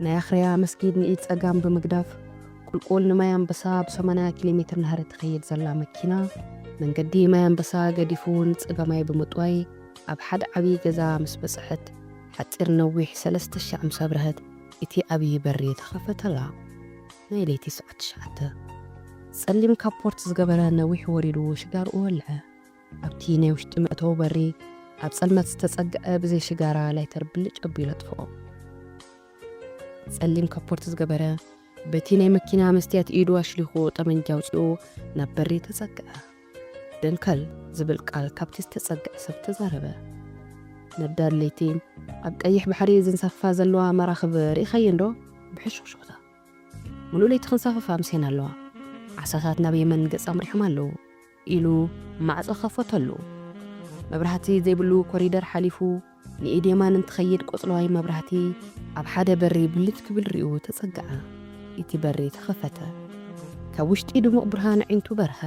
ናይ ኣኽርያ መስጊድ ንኢድ ጸጋም ብምግዳፍ፣ ቁልቁል ንማይ ኣንበሳ ብ ሰማንያ ኪሎ ሜትር ናህሪ ትኸይድ ዘላ መኪና፣ መንገዲ ማይ ኣንበሳ ገዲፉ ንጸጋማይ ብምጥዋይ፣ ኣብ ሓደ ዓብዪ ገዛ ምስ በጽሐት፣ ሓጺር ነዊሕ ሰለስተ ሻዕ ምስ ኣብረሀት፣ እቲ ዓብዪ በሪ ተኸፈተላ። ናይ ለይቲ ሰዓት ትሽዓተ። ጸሊም ካፖርት ዝገበረ ነዊሕ ወሪዱ ሽጋርኡ ወልዐ። ኣብቲ ናይ ውሽጢ መእተዊ በሪ ኣብ ጸልመት ዝተጸግዐ ብዘይ ሽጋራ ላይተር ብልጭ ኣቢሉ ኣጥፍኦ። ጸሊም ካፖርት ዝገበረ በቲ ናይ መኪና መስትያት ኢዱ ኣሽሊኹ ጠመንጃ ኣውጺኡ ናብ በሪ ተጸግዐ። ደንከል ዝብል ቃል ካብቲ ዝተጸግዐ ሰብ ተዛረበ። ነዳድ ለይቲ ኣብ ቀይሕ ባሕሪ ዝንሳፈፋ ዘለዋ መራኽብ ርኢኻየን ዶ? ብሕሹኽሹኽታ። ሙሉእ ለይቲ ክንሳፈፋ ኣምስየን ኣለዋ። ዓሳታት ናብ የመን ገጻም ሪሖም ኣለዉ፣ ኢሉ ማዕጾ ከፈተሉ። መብራህቲ ዘይብሉ ኮሪደር ሓሊፉ ንኢድ የማን እንትኸይድ ቆጽለዋይ መብራህቲ ኣብ ሓደ በሪ ብልጭ ክብል ሪኡ ተጸግዐ። እቲ በሪ ተኸፈተ። ካብ ውሽጢ ድሙቕ ብርሃን ኣዒንቱ በርሀ።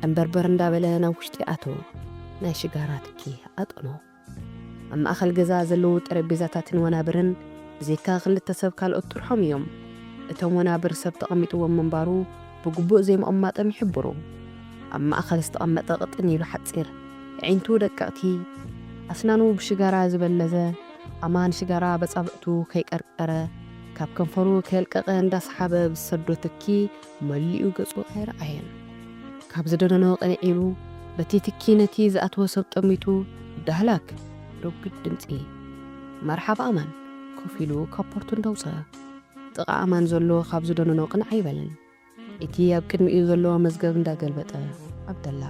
እምበርበር እንዳበለ ናብ ውሽጢ ኣተወ። ናይ ሽጋራ ትኪ ኣጠኖ። ኣብ ማእከል ገዛ ዘለዉ ጠረጴዛታትን ወናብርን ብዘይካ ክልተ ሰብ ካልኦት ጥርሖም እዮም። እቶም ወናብር ሰብ ተቐሚጥዎም ምንባሩ ብግቡእ ዘይምቕማጦም ይሕብሩ። ኣብ ማእከል ዝተቐመጠ ቅጥን ኢሉ ሓጺር፣ ኣዒንቱ ደቀቕቲ፣ ኣስናኑ ብሽጋራ ዝበለዘ፣ ኣማን ሽጋራ በጻብዕቱ ከይቀርቀረ፣ ካብ ከንፈሩ ከየልቀቐ እንዳሰሓበ ብዝሰዶ ትኪ መሊኡ ገጹ ኣይረኣየን። ካብ ዝደነኖ ቅንዕ ኢሉ በቲ ትኪ ነቲ ዝኣተወ ሰብ ጠሚቱ፣ ዳህላክ፣ ረጒድ ድምጺ። መርሓባ ኣማን፣ ኮፍ ኢሉ ካፖርቱ እንዳውጸ። ጥቓ ኣማን ዘሎ ካብ ዝደነኖ ቅንዕ ኣይበለን። እቲ ኣብ ቅድሚኡ ዘሎ መዝገብ እንዳገልበጠ፣ ዓብደላ።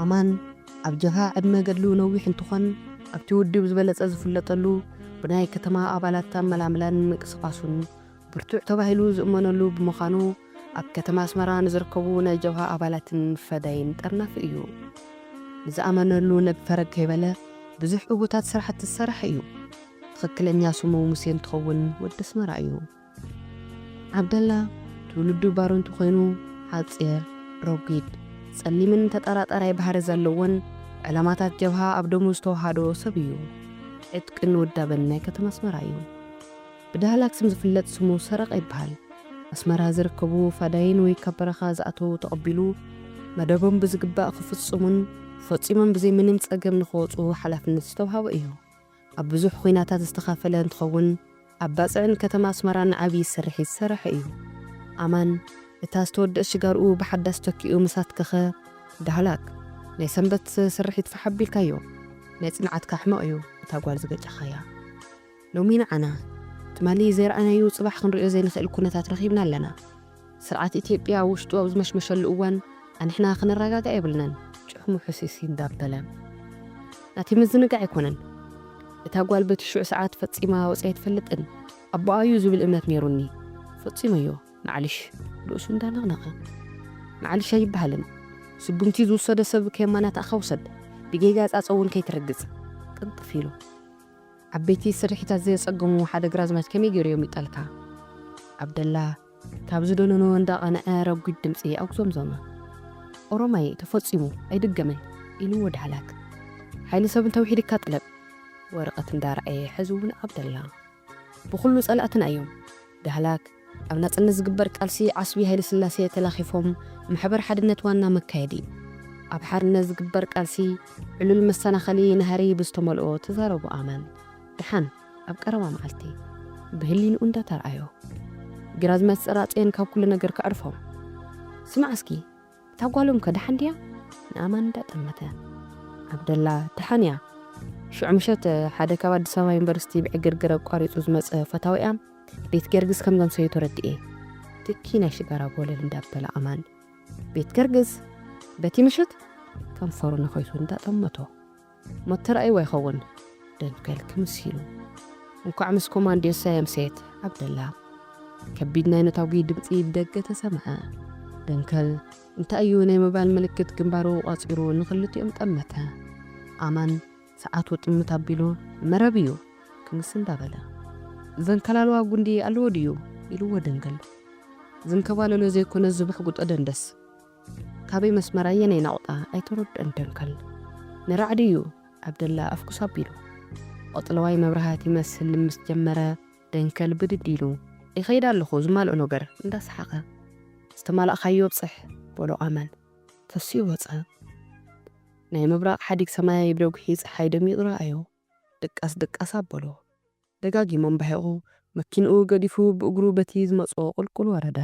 ኣማን ኣብ ጀብሃ ዕድመ ገድሉ ነዊሕ እንትኾን፣ ኣብቲ ውድብ ዝበለጸ ዝፍለጠሉ ብናይ ከተማ ኣባላት ኣመላምላን ምንቅስቓሱን ብርቱዕ ተባሂሉ ዝእመነሉ ብምዃኑ፣ ኣብ ከተማ ኣስመራ ንዝርከቡ ናይ ጀብሃ ኣባላትን ፈዳይን ጠርናፊ እዩ። ንዝኣመነሉ ነብ ፈረግ ከይበለ ብዙሕ ዕዉታት ስራሕቲ ዝሰርሐ እዩ። ትኽክለኛ ስሙ ሙሴ እንትኸውን ወዲ ኣስመራ እዩ። ዓብደላ ትውልዱ ባሮ እንተኾይኑ፣ ሓጺር፣ ረጒድ፣ ጸሊምን ተጠራጣራይ ባህሪ ዘለዎን ዕላማታት ጀብሃ ኣብ ደሙ ዝተዋሃዶ ሰብ እዩ። ዕጥቅን ውዳበን ናይ ከተማ ኣስመራ እዩ። ብዳህላክ ስም ዝፍለጥ ስሙ ሰረቐ ይበሃል። ኣስመራ ዝርከቡ ፋዳይን ወይ ካብ በረኻ ዝኣተዉ ተቐቢሉ፣ መደቦም ብዝግባእ ክፍጽሙን ፈጺሞም ብዘይ ምንም ጸገም ንኽወጹ ሓላፍነት ዝተዋህቦ እዩ። ኣብ ብዙሕ ኹናታት ዝተኻፈለ እንትኸውን፣ ኣብ ባጽዕን ከተማ ኣስመራን ዓብዪ ስርሒት ዝሰርሐ እዩ። ኣማን፣ እታ ዝተወደአት ሽጋርኡ ብሓዳስ ተኪኡ ምስ ኣትከኸ፣ ዳህላክ፣ ናይ ሰንበት ስርሒት ፋሕ ኣቢልካዮ። ናይ ጽንዓትካ ሕመቕ እዩ እታ ጓል ዝገጨኻያ። ሎሚ ንዓና፣ ትማሊ ዘይረኣናዮ ጽባሕ ክንርእዮ ዘይንኽእል ኩነታት ረኺብና ኣለና። ስርዓት ኢትዮጵያ ኣብ ውሽጡ ኣብ ዝመሽመሸሉ እዋን፣ ኣንሕና ክንረጋጋእ የብልናን፣ ጭሕሙ ሕሲሲ እንዳበለ። ናተይ ምዝንጋዕ ኣይኮነን። እታ ጓል በቲ ሽዑ ሰዓት ፈጺማ ወጺኣ ኣይትፈልጥን። ኣቦኣ እዩ ዝብል እምነት ነይሩኒ። ፈጺመዮ፣ ማዕልሽ፣ ርእሱ እንዳነቕነቐ። ማዕልሽ ኣይበሃልን። ስጉምቲ ዝወሰደ ሰብ ከየማናታእኻ ውሰድ። ብጌጋ ጻጸ እውን ከይትረግጽ። ቅልጥፍ ኢሉ። ዓበይቲ ስርሒታት ዘየጸገሙ ሓደ ግራዝማች ከመይ ገይሩ የምልጠልካ? ዓብደላ ካብ ዝደነኖ እንዳቐንዐ ረጒድ ድምጺ ኣጉዘምዘመ። ኦሮማይ ተፈጺሙ ኣይድገምን፣ ኢልዎ ዳህላክ። ሓይሊ ሰብ እንተውሒድካ ጥለብ። ወረቐት እንዳረኣየ ሕዚ እውን ዓብደላ። ብኹሉ ጸላእትና እዮም። ዳህላክ፣ ኣብ ናጽነት ዝግበር ቃልሲ ዓስቢ ሃይለ ስላሴ ተላኺፎም ማሕበር ሓድነት ዋና መካየዲ። ኣብ ሓድነት ዝግበር ቃልሲ ዕሉል መሰናኸሊ ናህሪ ብዝተመልኦ ተዛረቡ ኣማን። ደሓን፣ ኣብ ቀረባ መዓልቲ። ብህሊንኡ እንዳተርኣዮ። ግራዝማች ጸራጽዮን ካብ ኩሉ ነገር ከዕርፎም። ስማዕ እስኪ፣ እታ ጓሎም ከ ደሓን ድያ? ንኣማን እንዳጠመተ። ዓብደላ፣ ደሓን እያ። ሽዑ ምሸት ሓደ ካብ ኣዲስ ኣበባ ዩኒቨርሲቲ ብዕግርግር ኣቋሪጹ ዝመጸ ፈታዊኣ ቤት ጊዮርጊስ ከም ዘምሰዮ ተረድኤ። ትኪ ናይ ሽጋራ ጎለል እንዳበለ ኣማን። ቤት ጊዮርጊስ? በቲ ምሽት? ከንፈሩ ነኸይቱ እንዳጠመቶ። ሞት ተራእይዋ ይኸውን። ደንከል ክምስ ኢሉ። እንኳዕ ምስ ኮማንድዮሳ የምሰየት፣ ዓብደላ። ከቢድ ናይ ነታጒ ድምጺ ብደገ ተሰምዐ። ደንከል እንታይ እዩ ናይ ምባል ምልክት ግንባሩ ቋጺሩ ንኽልቲኦም ጠመተ። ኣማን ሰዓቱ ጥምት ኣቢሉ መረብ እዩ ክምስ እንዳበለ። ዘንከላልዋ ጉንዲ ኣለዎ ድዩ? ኢልዎ ደንከል። ዝንከባለሎ ዘይኮነ ዝብሕጉጦ ደንደስ። ካበይ መስመር ኣየነይ ናቑጣ ኣይተረድኦን ደንከል። ንራዕዲ እዩ ዓብደላ ኣፍኩስ ኣቢሉ። ቆጽለዋይ መብራህቲ ይመስል ምስ ጀመረ፣ ደንከል ብድድ ኢሉ፣ "ይኸይድ ኣለኹ፣ ዝማልኦ ነገር" እንዳሰሓቐ፣ "ዝተማላእካዮ ኣብጽሕ" በሎ ኣማን። ተሲኡ ወጸ። ናይ ምብራቕ ሓዲግ ሰማይ ብደጉሒ ጸሓይ ደሚቑ ረኣዮ። ድቃስ ድቃስ ኣበሎ። ደጋጊሙ ኣምባሒቑ፣ መኪንኡ ገዲፉ ብእግሩ በቲ ዝመጽኦ ቁልቁል ወረደ።